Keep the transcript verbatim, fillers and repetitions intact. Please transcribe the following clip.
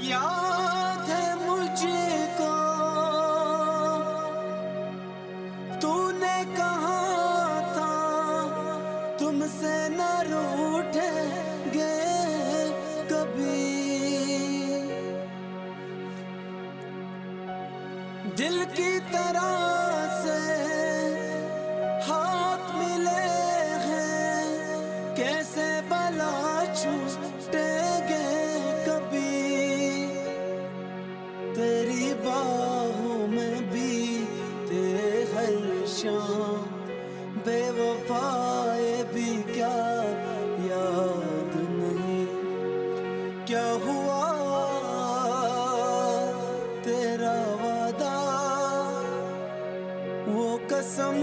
याद है मुझको, तूने कहा था तुम से न रूठेंगे कभी। दिल की तरह से हाथ मिले हैं, कैसे भला छूटेंगे कभी। तेरी बाहों में बीते हर शाम, बेवफाए भी क्या याद नहीं। क्या हुआ तेरा वादा, वो कसम